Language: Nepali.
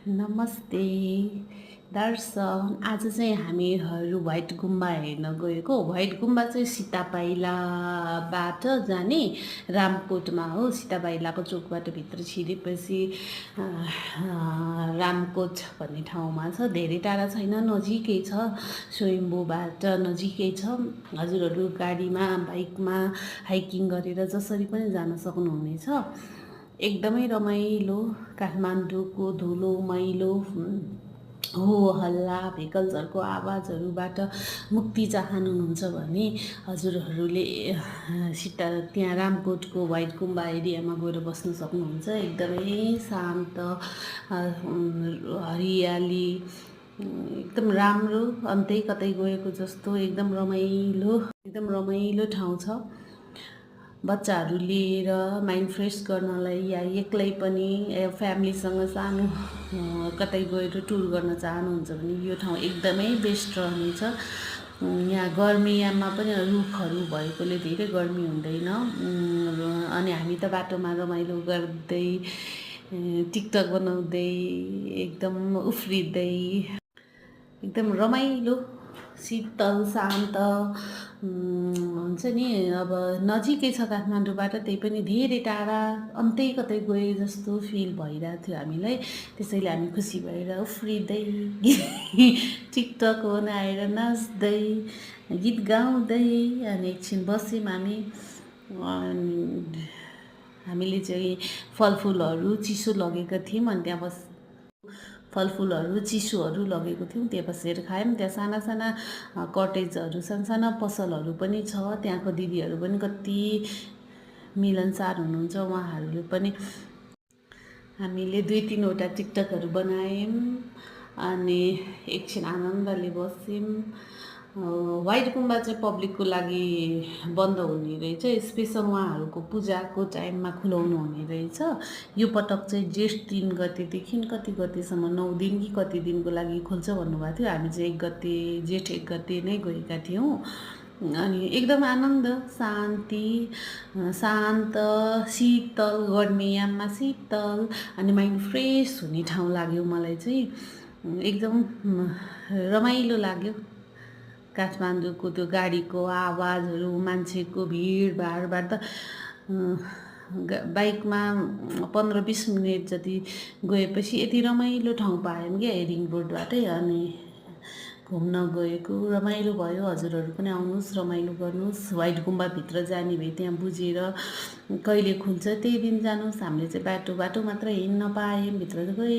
नमस्ते दर्शन। आज चाहिँ हामीहरू व्हाइट गुम्बा हेर्न गएको। व्हाइट गुम्बा चाहिँ सीतापाइलाबाट जाने रामकोटमा हो। सीतापाइलाको चोकबाट भित्र छिरेपछि रामकोट भन्ने ठाउँमा छ। धेरै टाढा छैन, नजिकै छ, स्वयम्भूबाट नजिकै छ। हजुरहरू गाडीमा बाइकमा हाइकिङ गरेर जसरी पनि जान सक्नुहुनेछ। एकदमै रमाइलो काठमाडौँको धुलो मैलो हो हल्ला भेहिकल्सहरूको आवाजहरूबाट मुक्ति चाहनुहुन्छ भने हजुरहरूले त्यहाँ रामकोटको व्हाइट गुम्बा एरियामा गएर बस्न सक्नुहुन्छ। एकदमै शान्त, हरियाली, एकदम राम्रो, अन्तै कतै गएको जस्तो एकदम रमाइलो ठाउँ छ। बच्चाहरू लिएर माइन्ड फ्रेस गर्नलाई या एक्लै पनि फ्यामिलीसँग सानो कतै गएर टुर गर्न चाहनुहुन्छ भने यो ठाउँ एकदमै बेस्ट रहनेछ। यहाँ गर्मीयाममा पनि रुखहरू भएकोले धेरै गर्मी हुँदैन। अनि हामी त बाटोमा रमाइलो गर्दै टिकटक बनाउँदै एकदम उफ्रिँदै एकदम रमाइलो शीतल शान्त हुन्छ नि। अब नजिकै छ काठमाडौँबाट, त्यही पनि धेरै टाढा अन्तै कतै गए जस्तो फिल भइरहेको थियो हामीलाई। त्यसैले हामी खुसी भएर उफ्रिँदै टिकटक बनाएर नाच्दै गीत गाउँदै अनि एकछिन बस्यौँ हामीले चाहिँ फलफुलहरू चिसो लगेका थियौँ। अनि त्यहाँ फलफुलहरू चिसोहरू लगेको थियौँ, त्यहाँ बसेर खायौँ। त्यहाँ साना साना कटेजहरू, साना पसलहरू पनि छ। त्यहाँको दिदीहरू पनि कति मिलनसार हुनुहुन्छ। उहाँहरूले पनि हामीले 2-3वटा टिकटकहरू बनायौँ अनि एकछिन आनन्दले बस्यौँ। व्हाइट गुम्बा चाहिँ पब्लिकको लागि बन्द हुने रहेछ। स्पेसल उहाँहरूको पूजाको टाइममा खुलाउनु हुने रहेछ। यो पटक चाहिँ जेठ 3 गतेदेखि कति गतेसम्म 9 दिन कि कति दिनको लागि खुल्छ भन्नुभएको थियो। हामी चाहिँ जेठ 1 गते नै गएका थियौँ। अनि एकदम आनन्द, शान्ति, शान्त, शीतल, गर्मीयाममा शीतल अनि माइन्ड फ्रेस हुने ठाउँ लाग्यो मलाई चाहिँ। एकदम रमाइलो लाग्यो। काठमाडौँको त्यो गाडीको आवाजहरू, मान्छेको भिडभाडबाट त बाइकमा 15-20 मिनट जति गएपछि यति रमाइलो ठाउँ पायौँ क्या हेरिङ रोडबाटै। अनि घुम्न गएको रमाइलो भयो। हजुरहरू पनि आउनुहोस्, रमाइलो गर्नुहोस्। व्हाइट गुम्बाभित्र जाने भए त्यहाँ बुझेर कहिले खुल्छ त्यही दिन जानुहोस्। हामीले चाहिँ बाटो मात्र हिँड्न पायौँ, भित्र गए